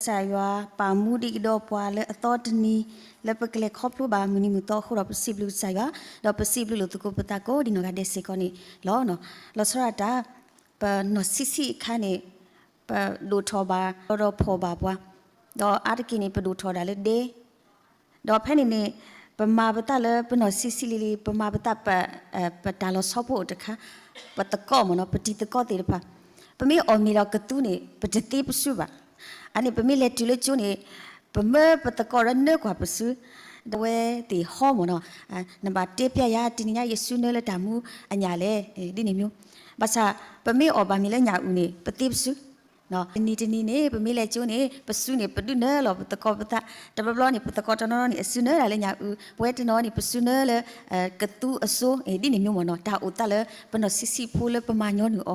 ကစၢ်ယွၤပာ်မူဒံးကဒီးပှၤလၢအသီတနံၤ လၢပကလဲၤခီဖျိဘၣ်မုၢ်နံၤမုၢ်သီအဃိဒီး ပစံးဘျုးကစၢ်ယွၤ, ဒီးပစံးဘျုးလိာ်သကိးပသးကိးဒံနီၢ်ဂၤဒဲးစ့ၢ်ကီးန့ၣ်လီၤ. လီၤဆီဒၣ်တၢ် ပနီၢ်ဆံးဆံးအခါန့ၣ် ပဒိၣ်ထီၣ်ဘၣ် ဒီးဖှီၣ်ဘၣ်ပှၤ, ဒီးအါတက့ၢ်န့ၣ် ပဒိၣ်ထီၣ်ဒၣ်လၢဒဲ ဒီးဖဲန့ၣ်န့ၣ် ပမၤပသးလၢပနီၢ်ဆံးဆံးလံၤလံၤ ပမၤပသး ပတၢ်လီၤဆီဖိအိၣ်တခါ, ပသကိးမ့ၢ်နီၤ ပတံၤသကိးသ့ၣ်တဖၣ်, ပမ့ၢ်အီၣ်မ့ၤဒီးကသူန့ၣ် ပတသ့ပစုဘၣ်. အန့ၣ် ပမ့ၢ်လဲၤတုၤလၢကၠိန့ၣ် ပမၢပသကိးဒီးနၢကွၢ်ပစု, ဒီးအဝဲသ့ၣ်ဟီမ့ၢ်နီၤ, နဘၣ်တဲပျဲယၤ တနံၤညါယစုနၢလၢတၢ်မူအညၣ်လဲၣ်, ဒ်န့ၣ်မ့ၢ်. ဘၣ်ဆၣ် ပမ့ၢ်အီၣ်ဘၣ်မ့ၤလၢညၣ်အုၣ်န့ၣ် ပသ့ပစု တနံၤတနံၤန့ၣ် ပမ့ၢ်လဲၤကၠိန့ၣ် ပစုန့ၣ် ပဒုးနၢလီၤပသကိးပသး, တဘျီဘျီန့ၣ် ပသကိးတနီၤနီၤန့ၣ် အစုနၢဒၣ်လၢညၣ်အုၣ်, ပဝဲတနီၤန့ၣ် ပစုနၢလၢ ကသူအစိ, ဒ်န့ၣ်မ့ၢ်မ့ၢ်နီၤ တၢ်အိၣ်သးလၢပနီၢ်ဆံးဆံးဖိလၢပမၤညီနုၢ်အ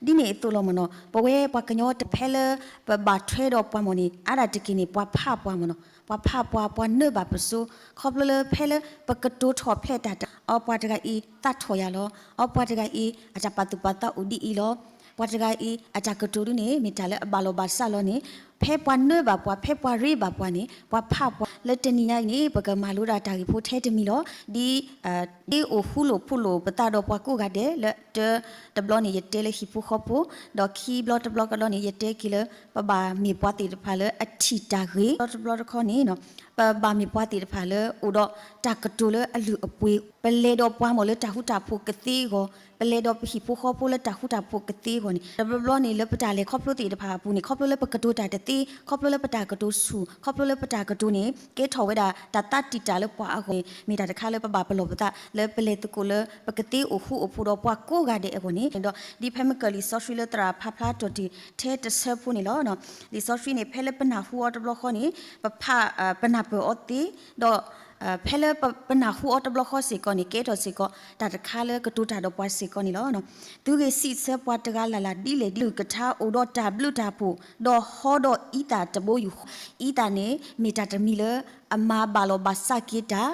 ီၤ, ဒ်န့ၣ်အသိးလီၤမ့ၢ်နီၤ ပဝဲပှၤကညီတဖဲလၢ ပဘၣ်ထွဲဒီးပှၤမ့ၢ်န့ၣ် အါဒၣ်တက့ၢ်န့ၣ် ပှၤဖးပှၤမ့ၢ်နီၤ, ပှၤဖးပှၤ ပှၤနၢဘၣ်ပစိ, ခီဖျိလၢဖဲလၢပကတိၤထီၣ်ဖျဲးတၢ်တၢ် အပှၤတဂၤအံၤသးထီၣ်ယၤလီၤ, အပှၤတဂၤအံၤ အတၢ်ပာ်သူၣ်ပာ်သးအိၣ်ဒ်အံၤလီၤ, ပှၤတဂၤအံၤ အတၢ်ကတိၤဒ်န့ၣ် မ့ၢ်တၢ်လၢအဘၣ်လီၤဘၣ်စးလီၤန့ၣ်, ဖဲပှၤနၢဘၣ်ပှၤ ဖဲပှၤရ့ဘၣ်ပှၤန့ၣ် ပှၤဖးပှၤလၢတနံၤညါအံၤန့ၣ် ပကမၤလိဒၣ်တၢ်ဂ့ၢ်ဖိထဲတမံၤလီၤ. ဒ် ဒ်အိၣ်ဃူလိာ်ဖိးလိာ်ပသးဒီးပှၤကိးဂၤဒဲးလၢ တ တဘျီန့ၣ် ယတဲလၢဟံၣ်ဖိဃီဖိ, ဒီးခံဘျီတဘျီကဒီးန့ၣ် ယတဲက့ၤလၢ ပဘၣ်မ့ၢ်ပှၤသ့ၣ်တဖၣ်လၢအထံၣ်တၢ်ဂ့ၤ, တဘျီတဘျီတခီန့ၣ် ပဘၣ်မ့ၢ်ပှၤသ့ၣ်တဖၣ်လၢအိၣ်ဒီးတၢ်ကတိၤလၢအလုၢ်အပှ့ၤ, ပလဲၤဒီးပှၤမ့ၢ်လၢတၢ်ဃူတၢ်ဖိးကသ့အဂီၢ်, ပလဲၤဒီးပဟံၣ်ဖိဃီဖိလၢတၢ်ဃူတၢ်ဖိးကသ့အဂီၢ်န့ၣ် တဘျီဘျီန့ၣ် လၢပတၢ်လဲၤခီဖျိသ့ၣ်တဖၣ်အပူၤန့ၣ် ခီဖျိလၢပကတိၤတၢ်တသ့, ခီဖျိလၢပတၢ်ကတိၤဆူၣ်, ခီဖျိလၢပတၢ်ကတိၤန့ၣ် ကဲထီၣ်ဝဲဒၣ်တၢ်သးတံာ်တာ်လၢပှၤအဂီၢ်န့ၣ် မ့ၢ်တၢ်တခါလၢပဘၣ်ပလီၢ်ပသး လၢပလဲၤသကိးလၢ ပကသ့အိၣ်ဃူအိၣ်ဖိးဒီးပှၤကိးဂၤဒဲးအဂီၢ်န့ၣ်, ဒီးဒ်ဖဲမ့ၢ်ကၢၢ်လံာ်စီဆှံလၢသရၣ်ဖးဖျါထီၣ်တ့ၢ်ထဲတဆၢဖိန့ၣ်လီၤ. လံာ်စီဆှံန့ၣ် ဖဲလၢပနၢ်ဟူအီၤတဘျီဃီန့ၣ် ပဖး ပနၢ်ပၢၢ်အီၤသ့, ဒီး ဖဲလၢပနၢ်ဟူအီၤတဘျီဃီစ့ၢ်ကီးန့ၣ် ကဲထီၣ်စ့ၢ်ကီး တၢ်တခါလၢကတိၤတၢ်ဒီးပှၤစ့ၢ်ကီးန့ၣ်လီၤ. သုဂ့ၤစံးဆၢပှၤတဂၤလၢ်လၢ်ဒ်လဲၣ်ဒ်လဲၣ်, ကလုၢ်ကထါအိၣ်ဒီးတၢ်ဘျုးတၢ်ဖှိၣ်, ဒီးဟီဒီးအံသၣ်တဘိယူၢ်ဃီ, အံသၣ်န့ၣ် မ့ၢ်တၢ်တမံၤလၢ အမၤဘၣ်လီၤဘၣ်စးက့ၤတၢ်,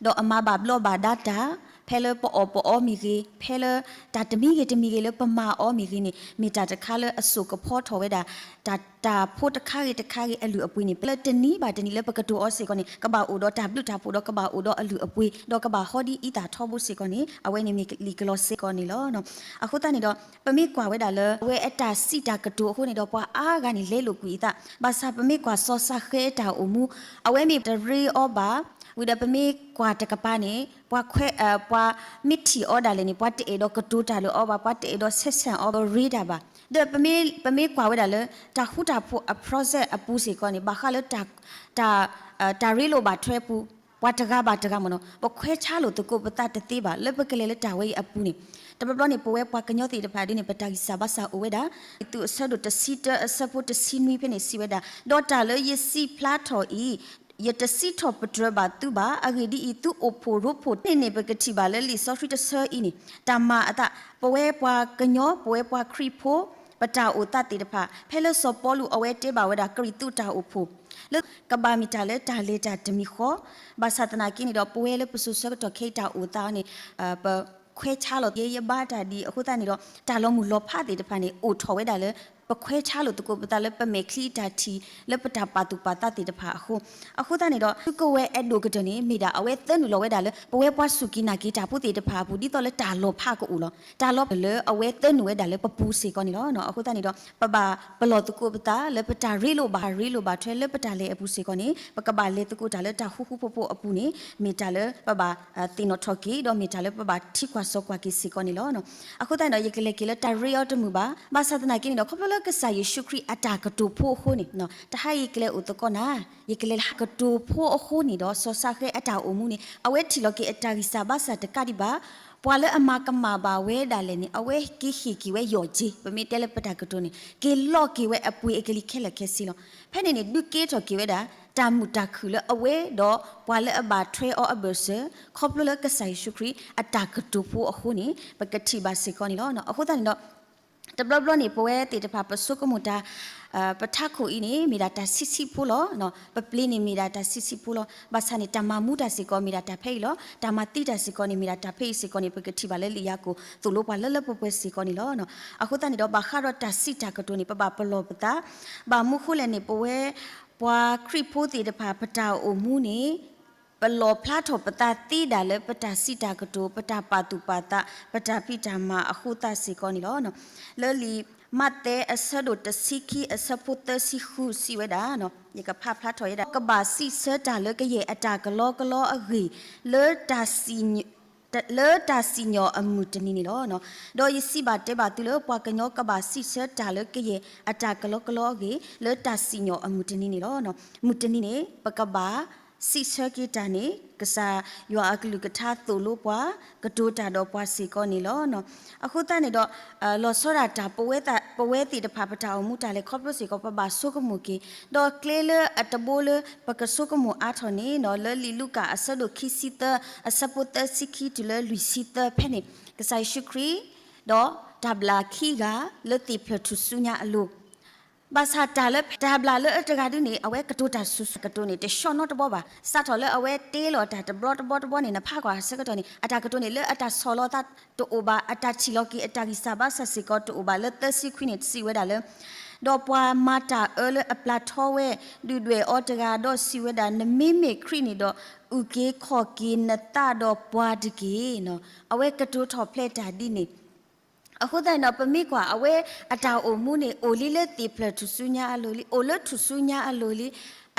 ဒီးအမၤဘၣ်ဘျီဘၣ်ဒါတၢ်, ဖဲလၢပအီၣ်ပအီမ့ၢ်ဂ့ၤ, ဖဲလၢတၢ်တမံၤဂ့ၤတမံၤဂ့ၤလၢပမၤအီၤမ့ၢ်ဂ့ၤန့ၣ် မ့ၢ်တၢ်တခါလၢအစိာ်ကဖီထီၣ်ဝဲဒၣ် တၢ် တၢ်ဖိတခါဂ့ၤတခါဂ့ၤအလုၢ်အပှ့ၤန့ၣ် ဖဲလၢတနံၤဘၣ်တနံၤလၢပကတိၤအီၤစ့ၢ်ကီးန့ၣ် ကဘၣ်အိၣ်ဒီးတၢ်ဘျုးတၢ်ဖှိၣ်ဒီးကဘၣ်အိၣ်ဒီးအလုၢ်အပှ့ၤ ဒီးကဘၣ်ဟီဒ်အံသၣ်ထီဘိစ့ၢ်ကီးန့ၣ် အဝဲန့ၣ်မ့ၢ်လံာ်ကလီစဲစ့ၢ်ကီးန့ၣ်လီၤ. အဃိသတးန့ၣ်ဒီး ပမ့ၢ်ကွၢ်ဝဲဒၣ်လၢ အဝဲအတၢ်စံးတၢ်ကတိၤအဃိန့ၣ်ဒီး ပှၤအါဂၤန့ၣ် လဲလိာ်ကွံာ်အသး, ဘၣ်ဆၣ်ပမ့ၢ်ကွၢ်စီၤစးဃဲအတၢ်အိၣ်မူ အဝဲမ့ၢ်တရ့အီၤဘၣ်, ဝံၤဒီးပမ့ၢ်ကွၢ်တကပၤန့ၣ် ပှၤခွဲး ပှၤမ့ၢ်ထံၣ်အီၤဒၣ်လဲာ်န့ၣ် ပှၤတအဲၣ်ဒိးကတိၤတၢ်လၢအီၤဘၣ်, ပှၤတအဲၣ်ဒိးဆဲးဆဲးအီၤဘၣ် ရ့တၢ်ဘၣ်. ဒီးပမ့ၢ် ပမ့ၢ်ကွၢ်ဝဲဒၣ်လၢ တၢ်ဃူတၢ်ဖိးအ process အပူၤစ့ၢ်ကီးန့ၣ် ဘၣ်ဃးလၢ တၢ် တၢ်ရ့လိာ်ဘၣ်ထွဲအပူၤ ပှၤတဂၤဘၣ်တဂၤမ့ၢ်နီၤ ပခွဲးဆါလိာ်သကိးပသးတသ့ဘၣ် လၢပကလဲၤလၢတၢ်ဝဲအံၤအပူၤန့ၣ် တဘျီဘျီန့ၣ် ပဝဲပှၤကညီသ့ၣ်တဖၣ်ဒ်န့ၣ် ပတၢ်ဂံၢ်စၢ်ဘါစၢ်အိၣ်ဝဲဒၣ် သုးအဆၢဒိၣ်တဆံတၢအဆၢဖိတဆံနွံဖဲန့ၣ်စံးဝဲဒၣ်, ဒီးတၢ်လၢယစံးဖျါထီၣ်အံၤ ယတစံးထီၣ်ပတြၢၤဘၣ်သုဘၣ်. အဂ့ၢ်ဒ်အံၤ, သုအိၣ်ဖှိၣ်ရိဖှိၣ်န့ၣ်န့ၣ် ပကထံၣ်ဘၣ်လၢလံာ်စီဆှံတဆၢအံၤန့ၣ် တၢ်မၤအသး ပဝဲပှၤကညီ ပဝဲပှၤခရံာ်ဖိ ပတၢ်အိၣ်သးသ့ၣ်တဖၣ် ဖဲလၢစီၤပီလူးအဝဲတဲဘၣ်ဝဲဒၣ်ကရံၣ်သူးတၢ်အိၣ်ဖှိၣ် လၢကဘၣ်မ့ၢ်တၢ်လၢတၢ်လဲၤတၢ်တမံၤဃီ ဘၣ်ဆၣ်သနာ်က့န့ၣ်ဒီး ပဝဲလၢပစိၤဆၢကတီၢ်ခဲအံၤတၢ်အိၣ်သးန့ၣ် ပခွဲးဆါလီၤက့ၤယဘါတၢ်ဒ်အဃိသတးန့ၣ်ဒီး တၢ်လီၤမုၢ်လီၤဖးသ့ၣ်တဖၣ်န့ၣ် အိၣ်ထီၣ်ဝဲဒၣ်လၢ ပခွဲးဆါလိာ်သကိးပသးလၢပမဲာ်ချံအတၢ်ထံၣ် လၢပတၢ်ပာ်သူၣ်ပာ်သးသ့ၣ်တဖၣ်အဃိ အဃိသတးန့ၣ်ဒီး သုးကဝဲၤအဲၣ်ဒိၣ်ကတၢၢ်န့ၣ် မ့ၢ်ဒၣ်အဝဲသၢနုာ်လီၤဝဲဒၣ်လၢ ပဝဲပှၤစူၢ်က့ၤနာ်က့ၤတၢ်ဖိသ့ၣ်တဖၣ်အပူၤ ဒ်သိးလၢတၢ်လီၤဖးကအိၣ်လီၤ. တၢ်လီၤလၢအဝဲသၢနုာ်ဝဲဒၣ်လၢပပူၤစ့ၢ်ကီးန့ၣ်လီၤ. အဃိသတးန့ၣ်ဒီး ပဘၣ်ပလီၢ်သကိးပသးလၢပတၢ်ရ့လိာ်ဘၣ်ရ့လိာ်ဘၣ်ထွဲလၢပတၢ်လဲၤအပူၤစ့ၢ်ကီးန့ၣ် ပကဘၣ်လဲၤသကိးတၢ်လၢတၢ်ဃူဃူဖိးဖိးအပူၤန့ၣ် မ့ၢ်တၢ်လၢပဘၣ်သ့ၣ်နီၣ်ထီၣ်က့ၤ ဒီးမ့ၢ်တၢ်လၢပဘၣ်ထံကွၢ်စီကွၢ်က့ၤစ့ၢ်ကီးန့ၣ်လီၤ. အဃိသတးန့ၣ်ဒီး ယကလဲၤက့ၤလၢတၢ်ရ့အီၤတမုာ်ဘၣ်. ဘၣ်ဆၣ်သနာ်က့န့ၣ်ဒီး ခီဖျိလၢကစၢ်ယ့ၣ်ၡူးခရံာ်အတၢ်ကတိၤဖိအဃိန့ၣ် တဟါအံၤယကလဲၤအိၣ်သကိးနၤ ယကလဲၤလၢကတိၤဖိအဃိန့ၣ်ဒီး စီၤစးဃဲအတၢ်အိၣ်မူန့ၣ် အဝဲထံၣ်လီၤက့ၤအတၢ်ဂံၢ်စၢ်ဘါစၢ်တကးဒံးဘၣ် ပှၤလၢအမၤကမၣ်ဘၣ်ဝဲဒၣ်လဲာ်န့ၣ် အဝဲက့ၤဟ့ၣ်က့ၤဝဲယီၣ်က့ၤ ပမ့ၢ်တဲလၢပတၢ်ကတိၤန့ၣ် က့ၤလီၤက့ၤဝဲအပှ့ၤအကလံၤခဲလၢာ်ခဲဆ့လီၤ. ဖဲန့ၣ်န့ၣ် ဒုးကဲထီၣ်က့ၤဝဲဒၣ် တၢ်မုာ်တၢ်ခုၣ်လၢအဝဲဒီးပှၤလၢအဘၣ်ထွဲအီၤအဘၢၣ်စၢၤ ခီဖျိလၢကစၢ်ယ့ၣ်ၡူးခရံာ်အတၢ်ကတိၤဖိအဃိန့ၣ် ပကထံၣ်ဘၣ်စ့ၢ်ကီးန့ၣ်လီၤ. အဃိသတးန့ၣ်ဒီး တဘျီဘျီန့ၣ် ပဝဲသ့ၣ်တဖၣ်ပဆိကမိၣ်တၢ် ပထးခိၣ်အံၤန့ၣ် မ့ၢ်ဒၣ်တၢ်ဆံးဆံးဖိလီၤ. ပပျ့ၤန့ၣ်မ့ၢ်ဒၣ်တၢ်ဆံးဆံးဖိလီၤ. ဘၣ်ဆၣ်န့ၣ် တၢ်မၤမူတၢ်စ့ၢ်ကီး မ့ၢ်ဒၣ်တၢ်ဖဲအံၤလီၤ. တၢ်မၤသံတၢ်စ့ၢ်ကီးန့ၣ် မ့ၢ်ဒၣ်တၢ်ဖဲအံၤစ့ၢ်ကီးန့ၣ် ပကထံၣ်ဘၣ်လၢလံာ်ယၤကိာ် သိၣ်လိပှၤလၢလၢပှဲၤပှဲၤစ့ၢ်ကီးန့ၣ်လီၤ. အဃိသတးန့ၣ်ဒီး ဘၣ်ဃးဒီးတၢ်စံးတၢ်ကတိၤန့ၣ် ပဘၣ်ပလီၢ်ပသး, ဘၣ်မနုၤဃိလဲၣ်န့ၣ် ပဝဲ ပှၤခရံာ်ဖိသ့ၣ်တဖၣ် ပတၢ်အိၣ်မူန့ၣ် ပလီၣ်ဖျါထီၣ်ပသးသ့ဒၣ်လၢ ပတၢ်စံးတၢ်ကတိၤ, ပတၢ်ပာ်သူၣ်ပာ်သး, ပတၢ်ဖံးတၢ်မၤအဃိသတးစ့ၢ်ကီးန့ၣ်လီၤ. လၢလံာ်မးသဲအဆၢဒိၣ်တဆံခံ အဆၢဖိသၢဆံဃု စံးဝဲဒၣ်, ယကဖးဖျါထီၣ်ဝဲဒၣ်, ကဘၣ်စံးဆၢတၢ်လၢကယဲၢ်အတၢ်ကလီကလီအဂ့ၢ်, လၢ လၢတၢ်စံၣ်ညီၣ်အမုၢ်တနံၤန့ၣ်လီၤ. ဒီးယစံးဘၣ်တဲဘၣ်သုလၢ ပှၤကညီကဘၣ်စံးဆၢတၢ်လၢကယဲၢ်အတၢ်ကလီကလီအဂ့ၢ်, လၢတၢ်စံၣ်ညီၣ်အမုၢ်တနံၤန့ၣ်လီၤ. မုၢ်တနံၤန့ၣ် ပကဘၣ်စံးဆၢက့ၤတၢ်န့ၣ် ကစၢ်ယွၤအကလုၢ်ကထါသိၣ်လိပှၤ, ကတိၤတၢ်ဒီးပှၤစ့ၢ်ကီးန့ၣ်လီၤ. အဃိသတးန့ၣ်ဒီး လီၤဆီဒၣ်တၢ် ပဝဲသ့ၣ်တဖၣ် ပတၢ်အိၣ်မူတၢ်လဲၤခီဖျိစ့ၢ်ကီး ပဘၣ်ဆိကမိၣ်က့ၤ, ဒီးကျဲလၢအတဘိလၢပကဆိကမိၣ်အါထီၣ်န့ၣ် လၢလံာ်လူၤကၣ်အဆၢဒိၣ်ခံဆံသၢ အဆၢဖိသၢဆံခံတုၤလၢလွံၢ်ဆံသၢဖဲန့ၣ် ကစၢ်ယ့ၣ်ၡူးခရံာ် ဒီးတၢ်ဘျၣ်ခံဂၤလၢသ့ၣ်ဖျၢၣ်ထူၣ်စုညါအလိၤ, ဘၣ်ဆၣ်တၢ်လၢ တၢ်ဘျၣ်လၢအတဂၤဒုန့ၣ် အဝဲကတိၤတၢ်ဆူၣ်ဆူၣ် ကတိၤန့ၣ် တဆီၣ်နီတဘီဘၣ်. စးထီၣ်လၢအဝဲတ့လီၤတၢ်တဘျီတဘီတဘီန့ၣ် နဖးကွၢ်အဆၢကတီၢ်န့ၣ် အတၢ်ကတိၤန့ၣ် လၢအတၢ်ဆီၣ်လီၤသးတအိၣ်ဘၣ်, အတၢ်ထံၣ်လီၤက့ၤအတၢ်ဂံၢ်စၢ်ဘါစၢ်စ့ၢ်ကီးတအိၣ်ဘၣ်. လၢသၢဆံခွံန့ၣ် စံးဝဲဒၣ်လၢ ဒီးပှၤမၤတၢ်အၢလၢအပျၢ်ထီဝဲ ဒုၣ်ဒွဲၣ်အီၤတဂၤ ဒီးစံးဝဲဒၣ်, နမ့မ့ၢ်ခရံာ်န့ၣ်ဒီး အုၣ်က့ၤခီၣ်က့ၤနသးဒီးပှၤတက့ၢ်. အဝဲကတိၤထီၣ်ဖျဲးတၢ်ဒ်န့ၣ် အဃိသတးန့ၣ်ဒီး ပမ့ၢ်ကွၢ် အဝဲအတၢ်အိၣ်မူန့ၣ် အိၣ်လံလၢသ့ၣ်ဖျၢၣ်ထူၣ်စုညါအလိၤလံ, အိၣ်လၢထူၣ်စုညါအလိၤလံ,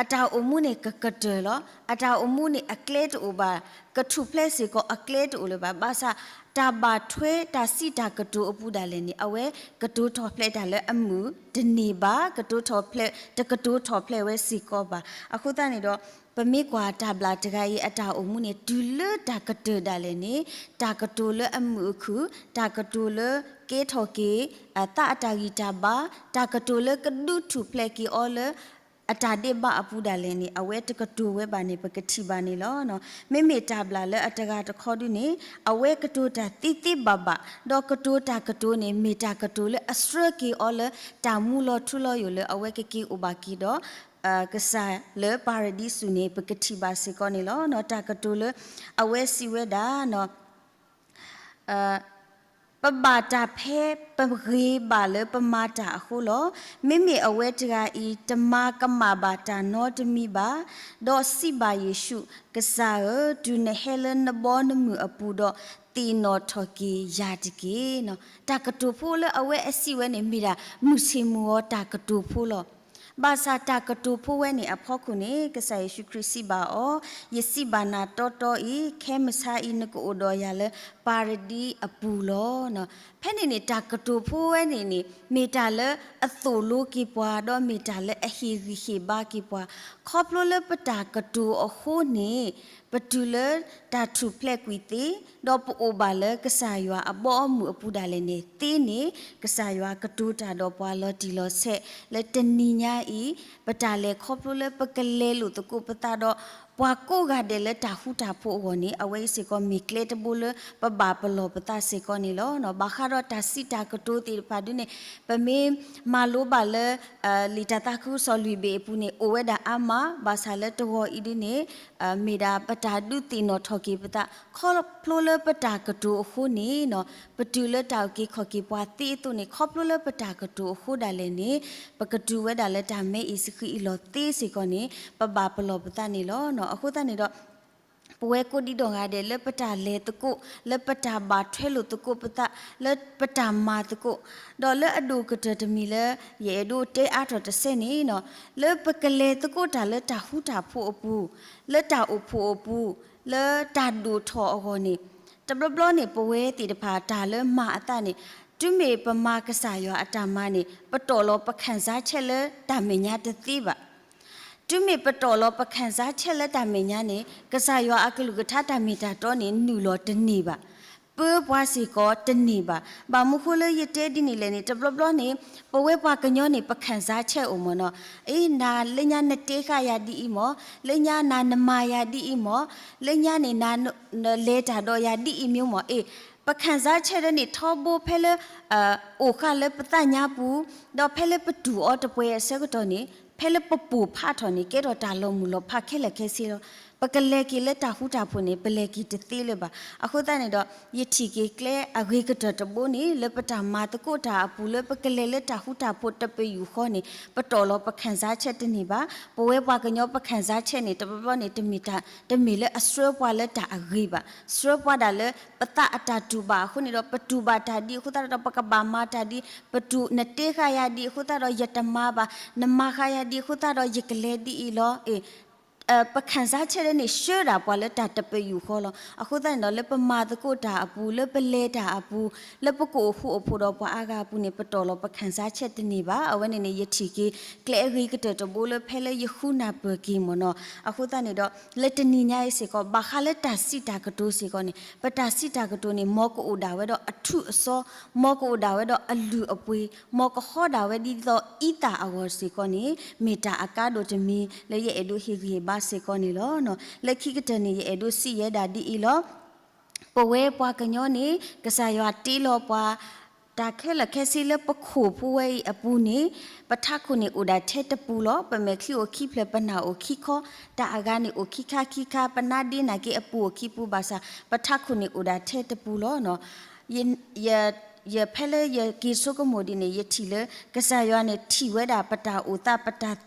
အတၢ်အိၣ်မူန့ၣ်ကကတၢၢ်လီၤ. အတၢ်အိၣ်မူန့ၣ်အကျဲတအိၣ်ဘၣ်, ကထူၣ်ဖျဲးစ့ၢ်ကီးအကျဲတအိၣ်လၢၤဘၣ်. ဘၣ်ဆၣ် တၢ်ဘၣ်ထွဲတၢ်စံးတၢ်ကတိၤအပူၤဒၣ်လဲာ်န့ၣ် အဝဲကတိၤထီၣ်ဖျဲးတၢ်လၢအမုာ်တန့ၢ်ဘၣ်, ကတိၤထီၣ်ဖျဲး, တကတိၤထီၣ်ဖျဲးဝဲစ့ၢ်ကီးဘၣ်. အဃိသတးန့ၣ်ဒီး ပမ့ၢ်ကွၢ်တၢ်ဘျၣ်တဂၤအံၤအတၢ်အိၣ်မူန့ၣ် တုၤလၢတၢ်ကတၢၢ်ဒၣ်လဲာ်န့ၣ် တၢ်ကတိၤလၢအမုာ်အခုၣ်, တၢ်ကတိၤလၢကဲထီၣ်က့ၤ သးအတၢ်ဂံၢ်တၢ်ဘါ, တၢ်ကတိၤလၢကဒုးထူၣ်ဖျဲးက့ၤအီၤလၢ အတၢ်ဒဲးဘးအပူၤဒၣ်လဲာ်န့ၣ် အဝဲတကတိၤဝဲဘၣ်န့ၣ် ပကထံၣ်ဘၣ်န့ၣ်လီၤ. မ့မ့ၢ်တၢ်ဘျၣ်လၢအတဂၤတခီဒုန့ၣ် အဝဲကတိၤတၢ်သ့သ့ဘၣ်ဘၣ်, ဒီးကတိၤတၢ်ကတိၤန့ၣ် မ့ၢ်တၢ်ကတိၤလၢအဆှၢက့ၤအီၤလၢ တၢ်မူလီၤထူလီၤယိာ်လၢအဝဲကက့ၤအိၣ်ဘၣ်က့ၤဒီး ကစၢ်လၢပၤရဒံစူၤန့ၣ် ပကထံၣ်ဘၣ်စ့ၢ်ကီးန့ၣ်လီၤ. တၢ်ကတိၤလၢ အဝဲစံးဝဲဒၣ် ပဘၣ်တၢ်ဖဲပဂ့ၤဘၣ်လၢပမၤတၢ်အဃိလီၤ. မ့မ့ၢ်အဝဲတဂၤအံၤ တမၤကမၣ်ဘၣ်တၢ်နီတမံၤဘၣ်, ဒီးစံးဘၣ်ယ့ၣ်ၡူး, ကစၢ်ဧၢ, တုၤနဟဲလၢနဘီနမုၢ်အပူၤဒီး သ့ၣ်နီၣ်ထီၣ်က့ၤယၤတက့ၢ်. တၢ်ကတိၤဖိလၢအဝဲအစံးဝဲန့ၣ် မ့ၢ်ဒၣ်မုၢ်ဆ့ၣ်မုၢ်ဂီၤတၢ်ကတိၤဖိလီၤ. ဘၣ်ဆၣ်တၢ်ကတိၤဖိဝဲန့ၣ်အဖီခိၣ်န့ၣ် ကစၢ်ယ့ၣ်ၡူးခရံာ်စံးဘၣ်အီၤ, ယစံးဘၣ်နၤတီတီအံၤ, ခဲမုၢ်ဆါအံၤ နကအိၣ်ဒီးယၤလၢပၤရဒံအပူၤလီၤ. ဖဲန့ၣ်န့ၣ် တၢ်ကတိၤဖိဝဲန့ၣ်န့ၣ် မ့ၢ်တၢ်လၢအသိၣ်လိက့ၤပှၤ ဒီးမ့ၢ်တၢ်လၢအဟ့ၣ်ဂံၢ်ဟ့ၣ်ဘါက့ၤပှၤ, ခီဖျိလၢပတၢ်ကတိၤအဃိန့ၣ် ပတုၤလၢတၢ်ထူၣ်ဖျဲးကွံာ်သ့, ဒီးပအိၣ်ဘၣ်လၢကစၢ်ယွၤအဘီအမုၢ်အပူၤဒၣ်လဲာ်န့ၣ်သ့န့ၣ် ကစၢ်ယွၤကတိၤတၢ်ဒီးပှၤလီၤတံၢ်လီၤဆဲး လၢတနံၤညါအံၤ ပတၢ်လဲၤခီဖျိလၢပကလဲၤလိာ်သကိးပသးဒီး ပှၤကိးဂၤဒဲးလၢတၢ်ဃူတၢ်ဖိးအဂီၢ်န့ၣ် အဝဲအံၤစ့ၢ်ကီးမ့ၢ်ကျဲတဘိလၢပဘၣ်ပလီၢ်ပသးစ့ၢ်ကီးန့ၣ်လီၤ. ဘၣ်ဃးဒီးတၢ်စံးတၢ်ကတိၤသ့ၣ်တဖၣ်ဒုန့ၣ် ပမ့ၢ်မၤလိဘၣ်လၢ လံာ်တၢ်သးခုကစီၣ်လွံၢ်ဘ့ၣ်အပူၤန့ၣ် အိၣ်ဝဲဒၣ်အါမး, ဘၣ်ဆၣ်လၢတဂီၤအံၤဒုန့ၣ် မ့ၢ်ဒၣ်ပတၢ်ဒုးသ့ၣ်နီၣ်ထီၣ်က့ၤပသး ခီဖျိလၢပတၢ်ကတိၤအဃိန့ၣ် ပတုၤလၢတၢ်အုၣ်က့ၤခီၣ်က့ၤပှၤသ့အသိးန့ၣ် ခီဖျိလၢပတၢ်ကတိၤအဃိဒၣ်လဲာ်န့ၣ် ပကတုၤဝဲဒၣ်လၢတၢ်မဲအံၤစဃံအံၤလီၤသ့စ့ၢ်ကီးန့ၣ် ပဘၣ်ပလီၢ်ပသးန့ၣ်လီၤ. အဃိသတးန့ၣ်ဒီး ပဝဲကိးဒံးဒီးဂၤဒဲး လၢပတၢ်လဲၤသကိး, လၢပတၢ်ဘၣ်ထွဲလိာ်သကိးပသး, လၢပတၢ်မၤသကိး, ဒီးလၢအဒိၣ်ကတၢၢ်တမံၤလၢ ယအဲၣ်ဒိးတဲအါထီၣ်တစဲးန့ၣ် လၢပကလဲၤသကိးတၢ်လၢတၢ်ဃူတၢ်ဖိးအပူၤ, လၢတၢ်အိၣ်ဖှိၣ်အပူၤ, လၢတၢ်ဒိၣ်ထီၣ်အဂီၢ်န့ၣ် တဘျီဘျီန့ၣ် ပဝဲသ့ၣ်တဖၣ်တၢ်လၢမၤအသးန့ၣ် တုၤမ့ၢ်ပမၤကစၢ်ယွၤအတၢ်မၤန့ၣ် ပတီၢ်လီၤပခံစားချက်လၢတၢ်မဲာ်ညါတသ့ဘၣ်. တုၤမ့ၢ်ပတီၢ်လီၤပခံစားချက်လၢတၢ်မဲာ်ညါန့ၣ် ကစၢ်ယွၤအကလုၢ်ကထါတၢ်မ့ၢ်တၢ်တီန့ၣ် နုာ်လီၤတန့ၢ်ဘၣ်, ပၢပှၤစ့ၢ်ကီးတန့ၢ်ဘၣ်. ဘၣ်မနုၤဃိလၢယတဲဒ်န့ၣ်လဲၣ်န့ၣ် တဘျီဘျီန့ၣ် ပဝဲပှၤကညီန့ၣ် ပခံစားချက်အိၣ်မ့ၢ်နီၤ, အ့ နၤလၢညါနတဲဃာ်ယၤဒ်အံၤမ့ၢ်, လၢညါနၤနမၤယၤဒ်အံၤမ့ၢ်, လၢညါန့ၣ်နၤနလဲၤတၢ်ဒီးယၤဒ်အံၤမ့ၢ်မ့ၢ်, အ့ ပခံစားချက်ဒ်န့ၣ် ထီဘိဖဲလၢ အိၣ်ဃာ်လၢပသးညါပူၤ, ဒီးဖဲလၢပတူၢ်အီၤတပှဲၤအဆၢကတီၢ်န့ၣ် ဖဲလၢပပိာ်ဖးထီၣ်န့ၣ် ကဲထီၣ်တၢ်လီၤမုၢ်လီၤဖးခဲလၢာ်ခဲဆ့လီၤ. ပကလဲၤက့ၤလၢတၢ်ဃူတၢ်ဖိးန့ၣ် ပလဲၤက့ၤတသ့လၢၤဘၣ်. အဃိသတးန့ၣ်ဒီး ယထံၣ်က့ၤကျဲအဂ့ၤကတၢၢ်တဘိန့ၣ် လၢပတၢ်မၤသကိးတၢ်အပူၤ လၢပကလဲၤလၢတၢ်ဃူတၢ်ဖိးတပယူာ်ဃီန့ၣ် ပတီၢ်လီၤပခံစားချက်တန့ၢ်ဘၣ်. ပဝဲပှၤကညီပခံစားချက်န့ၣ် တဘျီဘျီန့ၣ် တမ့ၢ်လၢအဆှၢပှၤလၢတၢ်အဂ့ၤဘၣ်. ဆှၢပှၤဒၣ်လၢပသးအတၢ်တူၢ်ဘၣ်အဃိန့ၣ်ဒီး ပတူၢ်ဘၣ်တၢ်ဒ်အဃိသတးဒီး ပကဘၣ်မၤတၢ်ဒ်, ပတူၢ်နတဲဃာ်ယၤဒ်အဃိသတးဒီး ယတမၤဘၣ်, နမၤဃာ်ယၤဒ်အဃိသတးဒီး ယကလဲၤဒ်အံၤလီၤ. ပခံစားချက်ဒ်န့ၣ် ဆှၢဒၣ်ပှၤလၢတၢ်တပယူာ်ဃီလီၤ. အဃိသတးန့ၣ်ဒီး လၢပမၤသကိးတၢ်အပူၤ, လၢပလဲၤတၢ်အပူၤ, လၢပကအိၣ်ဃူအိၣ်ဖိးဒီးပှၤအါဂၤအပူၤန့ၣ် ပတီၢ်လီၤပခံစားချက်တန့ၢ်ဘၣ်. အဝဲန့ၣ်န့ၣ် ယထံၣ်က့ၤ ကျဲအဂ့ၤကတၢၢ်တဘိလၢဖဲလၢယဃုနၢ်ပၢၢ်က့ၤမ့ၢ်နီၤ. အဃိသတးန့ၣ်ဒီး လၢတနံၤညါအံၤစ့ၢ်ကီး ဘၣ်ဃးလၢတၢ်စံးတၢ်ကတိၤစ့ၢ်ကီးန့ၣ် ပတၢ်စံးတၢ်ကတိၤန့ၣ် မ်ကအိၣ်ဒၣ်ဝဲဒီးအထူးအစီ, မ်ကအိၣ်ဒၣ်ဝဲဒီးအလုၢ်အပှ့ၤ, မ်ကဟီဒၣ်ဝဲဒ်သိးအံသၣ်အဂီၢ်စ့ၢ်ကီးန့ၣ် မ့ၢ်တၢ်အကါဒိၣ်တမံၤ လၢယအဲၣ်ဒိးဟ့ၣ်ဂံၢ်ဟ့ၣ်ဘါစ့ၢ်ကီးန့ၣ်လီၤ. လၢခံကတၢၢ်န့ၣ် ယအဲၣ်ဒိးစံးယဲဒၣ်ဒ်အံၤလီၤ. ပဝဲပှၤကညီန့ၣ် ကစၢ်ယွၤတ့လီၤပှၤ တၢ်ခဲလၢာ်ခဲဆ့လၢပခိၣ်ဖိဝဲအံၤအပူၤန့ၣ် ပထးခိၣ်န့ၣ်အိၣ်ဒၣ်ထဲတပူၤလီၤ. ပမဲာ်ချံအိၣ်ခံဖျၢၣ်, ပနၢ်အိၣ်ခံခီ, တၢ်အဂၤန့ၣ်အိၣ်ခံခါခံခါ, ပနါဒ့နာ်က့အပူၤအိၣ်ခံပူၤဘၣ်ဆၣ် ပထးခိၣ်န့ၣ်အိၣ်ဒၣ်ထဲတပူၤလီၤ. ယ ယ ဖဲလၢယက့ၤဆိကမိၣ်ဒ်န့ၣ် ယထံၣ်လၢ ကစၢ်ယွၤန့ၣ်ထံၣ်ဝဲဒၣ်ပတၢ်အိၣ်သး ပတၢ်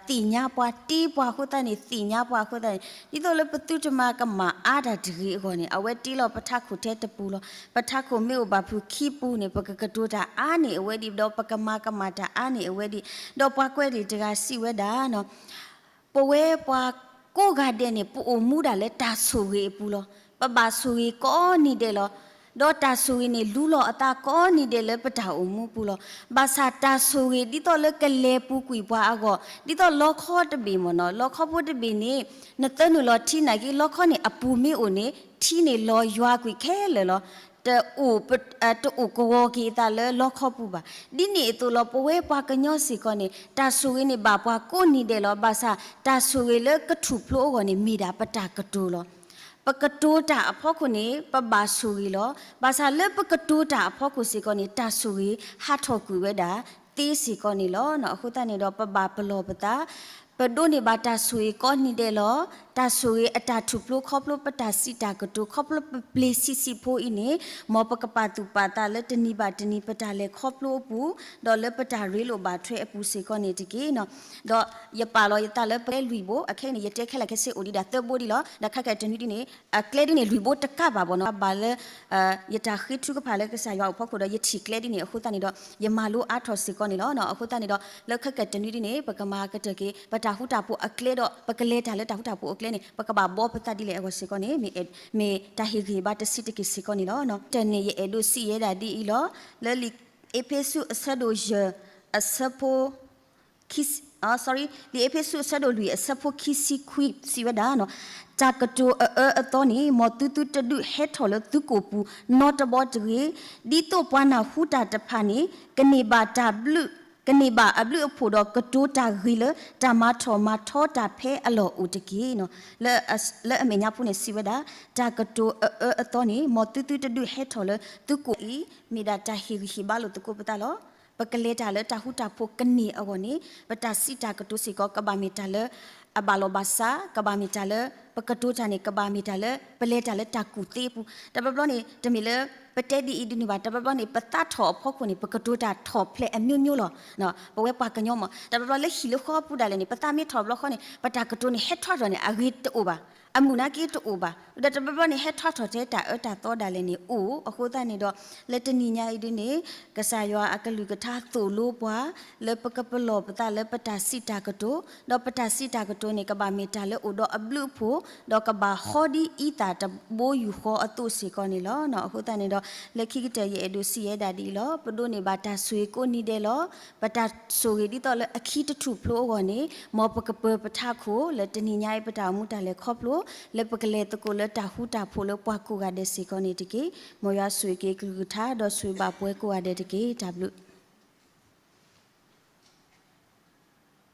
သ့ၣ်ညါပှၤ, တ့ပှၤအဃိသတးန့ၣ် သ့ၣ်ညါပှၤအဃိသတးန့ၣ် ဒ်သိးလၢပသုတမၤကမၣ်အါတၢ်တဂ့ၤအဂီၢ်န့ၣ် အဝဲတ့လီၤပထးခိၣ်ထဲတပူၤလီၤ. ပထးခိၣ်မ့ၢ်အိၣ်ဘၣ်ဖုးခံပူၤန့ၣ် ပကကတိၤတၢ်အါန့ၢ်အဝဲဒံး ဒီးပကမၤကမၣ်တၢ်အါန့ၢ်အဝဲဒံး. ဒီးပှၤကွဲးလံာ်တဂၤစံးဝဲဒၣ် ပဝဲပှၤကိးဂၤဒဲးန့ၣ် ပအိၣ်မူဒၣ်လၢတၢ်ဆိၣ်ဂ့ၤအပူၤလီၤ. ပဘၣ်ဆိၣ်ဂ့ၤကိးနံၤဒဲးလီၤ. ဒီးတၢ်ဆိၣ်ဂ့ၤန့ၣ် လူလီၤအသးကိးနံၤဒဲးလၢပတၢ်အိၣ်မူပူၤလီၤ. ဘၣ်ဆၣ်တၢ်ဆိၣ်ဂ့ၤဒ်သိးလၢကလဲၤပူၤကွံာ်ပှၤအဂီၢ် ဒ်သိးလီခီတဘ့ၣ်မ့ၢ်နီၤ, လီခီဖိတဘ့ၣ်န့ၣ် နသၢနုာ်လီၤထံနာ်က့ လီခီန့ၣ် အပူၤမ့ၢ်အိၣ်န့ၣ် ထံန့ၣ်လီၤယွၤကွံာ်ခဲလၢာ်လီၤ. တအိၣ် တအိၣ်ကဝီၤက့ၤအသးလၢလီခီပူၤဘၣ်. ဒ်န့ၣ်အသိးလီၤ ပဝဲပှၤကညီစ့ၢ်ကီးန့ၣ် တၢ်ဆိၣ်ဂ့ၤန့ၣ်ဘၣ်ပှၤကိးနံၤဒဲးလီၤ. ဘၣ်ဆၣ်တၢ်ဆိၣ်ဂ့ၤလၢကထူၣ်ဖျိအဂီၢ်န့ၣ် မ့ၢ်ဒၣ်ပတၢ်ကတိၤလီၤ. ပကတိၤတၢ်အဖီခိၣ်န့ၣ် ပဘၣ်ဆိၣ်ဂ့ၤလီၤ. ဘၣ်ဆၣ်လၢပကတိၤတၢ်အဖီခိၣ်စ့ၢ်ကီးန့ၣ် တၢ်ဆိၣ်ဂ့ၤဟးထီၣ်ကွံာ်ဝဲဒၣ်သ့စ့ၢ်ကီးန့ၣ်လီၤ. အဃိသတးန့ၣ်ဒီး ပဘၣ်ပလီၢ်ပသး ပဒိးန့ၢ်ဘၣ်တၢ်ဆိၣ်ဂ့ၤကိးနံၤဒဲးလီၤ. တၢ်ဆိၣ်ဂ့ၤအတၢ်ထူၣ်ဖျိခီဖျိပတၢ်စံးတၢ်ကတိၤ ခီဖျိပပျ့ၤဆံးဆံးဖိအံၤန့ၣ် မ်ပကပာ်သူၣ်ပာ်သးလၢတနံၤဘၣ်တနံၤ ပတၢ်လဲၤခီဖျိအပူၤ ဒီးလၢပတၢ်ရ့လိာ်ဘၣ်ထွဲအပူၤစ့ၢ်ကီးန့ၣ်တက့ၢ်. ဒီးယပာ်လီၤယသးလၢပကျဲလွံၢ်ဘိ, အခဲအံၤန့ၣ် ယတဲခဲလၢာ်ခဲဆ့အိၣ်ဒံးဒၣ်သၢဘိဒံးလီၤ. ဒီးခဲကနွံဒ်န့ၣ် အကျဲဒ်န့ၣ် လွံၢ်ဘိတကးဘၣ်ဘၣ်နီၤ, ဘၣ်လၢ ယတၢ်ဃ့ထုကဖၣ်လၢကစၢ်ယွၤအိၣ်ဖီခိၣ်ဒီး ယထံၣ်ကျဲဒ်န့ၣ်အဃိသတးန့ၣ်ဒီး ယမၤလိအါထီၣ်စ့ၢ်ကီးန့ၣ်လီၤ. အဃိသတးန့ၣ်ဒီး လၢခဲကတနွံဒ်န့ၣ် ပကမၤကတၢၢ်က့ၤ ပတၢ်ဃူတၢ်ဖိးအကျဲဒီး ပကလဲၤတၢ်လၢတၢ်ဃူတၢ်ဖိးအကျဲန့ၣ် ပကဘၣ်ဘှီပသးဒ်လဲၣ်အဂီၢ်စ့ၢ်ကီးန့ၣ် မ့ၢ်တၢ်ဟ့ၣ်ဂံၢ်ဟ့ၣ်ဘါတဆံးတက့ၢ်စ့ၢ်ကီးန့ၣ်လီၤ. တၢ်န့ၣ် ယအဲၣ်ဒိးစံးယဲဒၣ်ဒ်အံၤလီၤ. လၢလံာ်အ့းဖ့းစူးအဆၢဒိၣ်ယဲၢ် အဆၢဖိ ခံ လံာ်အ့းဖ့းစူးအဆၢဒိၣ်လွံၢ်အဆၢဖိခံဆံခွံစံးဝဲဒၣ်, တၢ်ကတိၤအအၢအသီန့ၣ် မ်သုသုတဒုးဟဲထီၣ်လၢသုကိာ်ပူၤနီတဘျီတဂ့ၤ, ဒ်သိးပှၤနၢ်ဟူတၢ်တဖၣ်န့ၣ် ကန့ၢ်ဘၣ်တၢ်ဘျုး ကန့ၢ်ဘၣ်အဘျုးအဖှိၣ်ဒီး ကတိၤတၢ်ဂ့ၤလၢတၢ်မၤထီၣ်မၤထီတၢ်ဖဲအလီၢ်အိၣ်တက့ၢ်. လၢအမဲာ်ညါဖိန့ၣ်စံးဝဲဒၣ်, တၢ်ကတိၤအအၢအသီန့ၣ် မ်သုသုတဒုးဟဲထီၣ်လၢသုကိာ်အံၤ မ့ၢ်ဒၣ်တၢ်ဟ့ၣ်ဂံၢ်ဟ့ၣ်ဘါလိာ်သကိးပသးလီၤ. ပကလဲၤတၢ်လၢတၢ်ဃူတၢ်ဖိးကန့ၢ်အဂီၢ်န့ၣ် ပတၢ်စံးတၢ်ကတိၤစ့ၢ်ကီး ကဘၣ်မ့ၢ်တၢ်လၢအဘၣ်လီၤဘၣ်စး, ကဘၣ်မ့ၢ်တၢ်လၢ ပကတိၤတၢ်န့ၣ် ကဘၣ်မ့ၢ်တၢ်လၢ ပလဲၤတၢ်လၢတၢ်ကူၣ်သ့အပူၤ. တဘျီဘျီန့ၣ် တမ့ၢ်လၢ ပတဲဒ်အံၤဒ်န့ၣ်ဘၣ်, တဘျီဘျီန့ၣ် ပသးထီၣ်အဖီခိၣ်န့ၣ် ပကတိၤတၢ်ထီၣ်ဖျဲးအမျိုးမျိုးလီၤ. ပဝဲပှၤကညီမး တဘျီဘျီလၢဟံၣ်လၢဃီအပူၤဒၣ်လဲာ်န့ၣ် ပသးမ့ၢ်ထီၣ်တဘျီဃီန့ၣ် ပတၢ်ကတိၤန့ၣ်ဟဲထွါထီၣ်န့ၣ် အဂ့ၤတအိၣ်ဘၣ်, အမုာ်နာ်က့တအိၣ်ဘၣ်. ဒီးတဘျီဘျီန့ၣ် ဟဲထွါထီၣ်ထဲတၢ်အၢတၢ်သီဒၣ်လဲာ်န့ၣ်အိၣ်. အဃိသတးန့ၣ်ဒီး လၢတနံၤညါအံၤဒ်န့ၣ် ကစၢ်ယွၤအကလုၢ်ကထါသိၣ်လိပှၤ လၢပကပလီၢ်ပသးလၢပတၢ်စံးတၢ်ကတိၤ, ဒီးပတၢ်စံးတၢ်ကတိၤန့ၣ် ကဘၣ်မ့ၢ်တၢ်လၢအိၣ်ဒီးအဘျုးအဖှိၣ်, ဒီးကဘၣ်ဟီဒ်အံသၣ်တဘိယူၢ်ဃီအသိးစ့ၢ်ကီးန့ၣ်လီၤ. အဃိသတးန့ၣ်ဒီး လၢခံကတၢၢ်ယအဲၣ်ဒိးစံးယဲဒၣ်ဒ်အံၤလီၤ. ပဒိးန့ၢ်ဘၣ်တၢ်ဆိၣ်ဂ့ၤကိးနံၤဒဲးလီၤ. ပတၢ်ဆိၣ်ဂ့ၤဒ်သိးလၢအခံတထူၣ်ဖျိအဂီၢ်န့ၣ် မ်ပကပၢၤပထးခိၣ် လၢတနံၤညါအံၤပတၢ်အိၣ်မူတၢ်လဲၤခီဖျိ လၢပကလဲၤသကိးလၢတၢ်ဃူတၢ်ဖိးလၢပှၤကိးဂၤဒဲးစ့ၢ်ကီးန့ၣ်တက့ၢ်. မ်ယွၤဆိၣ်ဂ့ၤက့ၤကလုၢ်ကထါ ဒီးဆိၣ်ဂ့ၤဘၣ်ပှၤကိးဂၤဒဲးတက့ၢ်. တၢ်ဘျုး